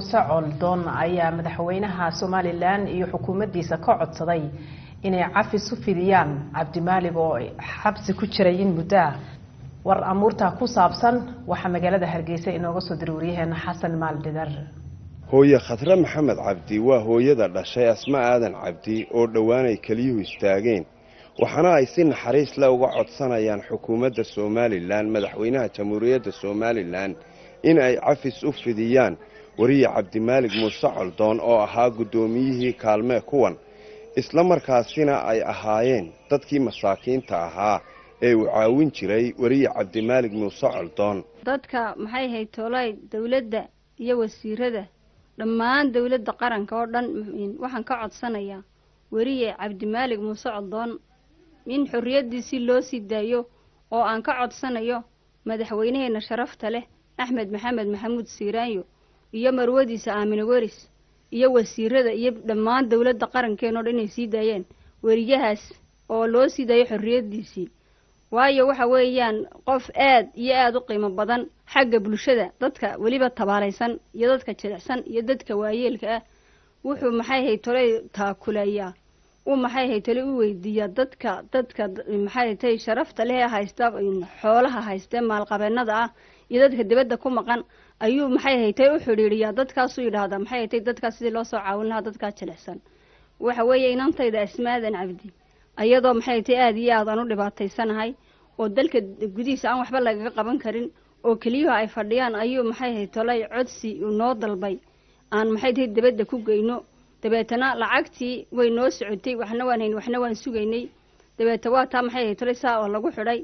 Muuse Coldoon ayaa madaxweynaha Somalilan iyo xukuumaddiisa ka codsaday inay cafis u fidiyaan Cabdimaalig oo xabsi ku jiray in muddo ah. War amuurtaa ku saabsan waxaa magaalada Hargeysa inooga soo diray waryaheena Xasan Maaldhidar. Hooye Khadre Maxamed Cabdi waa hooyada dhashay Asma Aadan Cabdi oo dhowaanay keliyuhu istaageen, waxaana ay si naxariis leh uga codsanayaan xukuumadda Somalilan, madaxweynaha Jamhuuriyadda Somalilan in ay cafis u fidiyaan wariye Cabdimaalig Muuse Coldoon oo ahaa guddoomiyihii Kaalmee Kuwan, isla markaasina ay ahaayeen dadkii masaakiinta ahaa ee uu caawin jiray wariye Cabdimaalig Muuse Coldoon. Dadka maxay ahayd toolay, dowladda iyo wasiirada, dhammaan dowladda qaranka oo dhan waxaan ka codsanayaa weriye Cabdimaalig Muuse Coldoon in xorriyaddiisii loo sii daayo, oo aan ka codsanayo madaxweynaheena sharafta leh Axmed Maxamed Maxamuud Siiraanyo iyo marwadiisa Aamine Weris iyo wasiirada iyo dhammaan dowladda qarankeen oo dhan inay sii daayeen weriyahaas oo loo sii daayo xorriyaddiisii, waayo waxa weeyaan qof aad iyo aada u qiimo badan xagga bulshada, dadka weliba tabaalaysan iyo dadka jilicsan iyo dadka waayeelka ah. Wuxuu maxay ahayd tolay taakuleeyaa, uu maxay ahayd tolay u weydiiyaa dadka maxay tay sharafta leh ee haysta xoolaha haysta, maalqabeennada ah iyo dadka dibadda ku maqan ayuu maxay ahayd tay u xidhiidhiyaa. Dadkaasuu yidhaahdaa maxay ahayd tay dadkaas sidii loo soo caawin lahaa dadkaa jilicsan. Waxa weeye inantayda Asmaadan Cabdi ayadoo maxay tay aada iyo aad aan u dhibaataysanahay oo dalka gudihiisa aan waxba lagaga qaban karin oo keliyuhu ay fadhiyaan ayuu maxay ahayd tolay codsi noo dalbay aan maxay tahay dibadda ku geyno. Dabeetana lacagtii way noo socotay, waxna waan hayn, waxna waan sugaynay. Dabeeta waa taa maxay ahayd tolay saa oo lagu xidhay.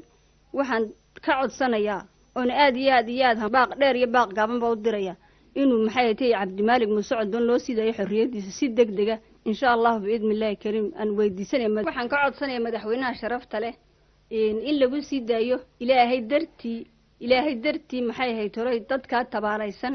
Waxaan ka codsanayaa oon aad iyo aad iyo aad baaq dheer iyo baaq gaabanba u diraya inuu maxay ahayd tay Cabdimaalig Muuse Coldoon loo siidayo xorriyaddiisa si deg dega, insha Allahu biidni Illaahi kariim. Aan weydiisanaya, waxaan ka codsanaya madaxweynaha sharafta leh in lagu sii daayo Ilaahay dartii, Ilaahay dartii maxay ahayd tolay dadkaa tabaalaysan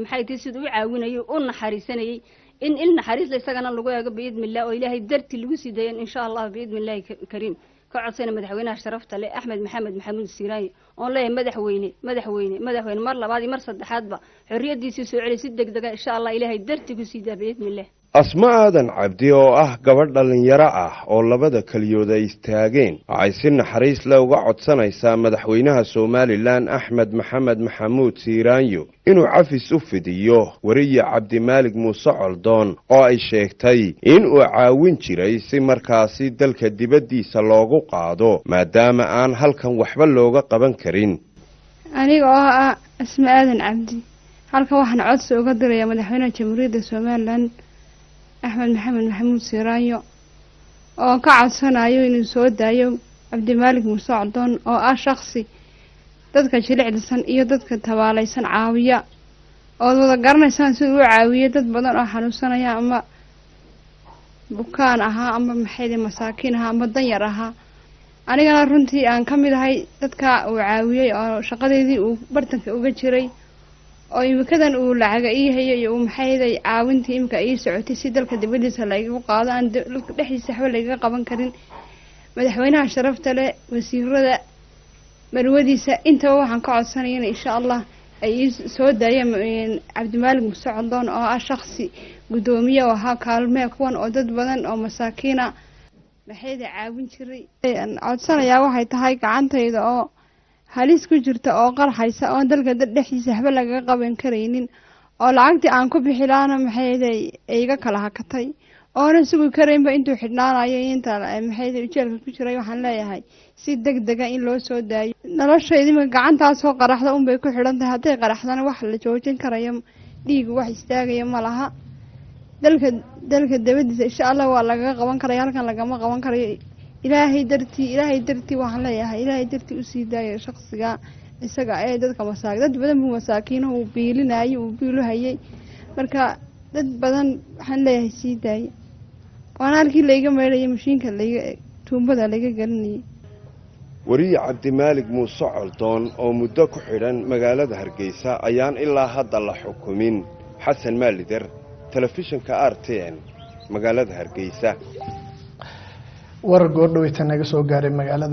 maxay tahay siduu u caawinayo u naxariisanayay in naxariis la isagana lagu eego biidni Illah oo Ilaahay dartii lagu sii daayo, insha Allahu biidni Illaahi kariim. Ka codsana madaxweynaha sharafta leh Axmed Maxamed Maxamuud Siiraaye oon leeyahay: madaxweyne, madaxweyne, madaxweyne, mar labaad iyo mar saddexaadba xorriyaddiisii soo celi si deg dega, insha Allah, Ilaahay dartii ku sii daa biidni Illah. Asma Aadan Cabdi oo ah gabadh dhallinyaro ah oo labada keliyood ay istaageen waxay si naxariis leh uga codsanaysaa madaxweynaha Somalilan Axmed Maxamed Maxamuud Siiraanyo inuu cafis u fidiyo weriye Cabdimaalig Muuse Coldoon oo ay sheegtay inuu caawin jiray, si markaasi dalka dibaddiisa loogu qaado maadaama aan halkan waxba looga qaban karin. Aniga oo ah Asma Aadan Cabdi, halkan waxaan codsi uga dirayaa madaxweynaha Jamhuuriyadda Somalilan Axmed Maxamed Maxamuud Siiraanyo oo ka codsanayo inuu soo daayo Cabdimaalig Muuse Coldoon oo ah shaksi dadka jilicdisan iyo dadka tabaalaysan caawiya, ood wada garanaysaan siduu u caawiyay dad badan oo xanuunsanaya ama bukaan ahaa ama maxayde masaakiin ahaa ama danyar ahaa. Anigana runtii aan ka mid ahay dadka uu caawiyey oo shaqadeedii uu bartanka uga jiray oo imikadan uu lacaga ii hayo iyo uu maxayday caawintii imika ii socotay si dalka dibadiisa laigu qaado, aan dalka dhexdiisa waxba lagaga qaban karin. Madaxweynaha sharafta leh, wasiirada, marwadiisa, intaba waxaan ka codsanaya in insha Allah ay ii soo daayeen Cabdimaalig Muuse Coldoon oo ah shaksi guddoomiye oo ahaa Kaalmee Kuwan oo dad badan oo masaakiina maxayda caawin jiray. Codsanayaa waxay tahay gacantayda oo halis ku jirta oo qarxaysa oon dalka dhexdiisa waxba lagaga qaban karaynin oo lacagtii aan ku bixi lahaana maxayday iga kala hakatay oonan sugi karaynba intuu xidhnaanayo inta maxayday ujeelka ku jiray. Waxaan leeyahay si deg dega in loo soo daayo. Noloshayda imika gacantaasoo qaraxda unbay ku xidhan tahay. Hadday qaraxdana wax la joojin karayo, dhiig wax istaagaya ma laha. Dalka dabadiisa insha Allah waa lagaga qaban karaya, halkan lagama qaban karayo. Ilaahay dartii, Ilaahay dartii waxaan leeyahay, Ilaahay dartii usii daaya shaksiga isaga ee dadka masaak dad badan buu masaakiinaha uu biilinayay, uu biiluhayay. Marka dad badan waxaan leeyahay sii daaya. Waana halkii laiga meydhayay mashiinka laiga tuumbada laiga gelinayay. Weriye Cabdimaalig Muuse Coldoon oo muddo ku xidhan magaalada Hargeysa ayaan ilaa hadda la xukumin. Xasan Maalider, telefishinka RTN, magaalada Hargeysa. Warar goordhaweyta naga soo gaaray magaalada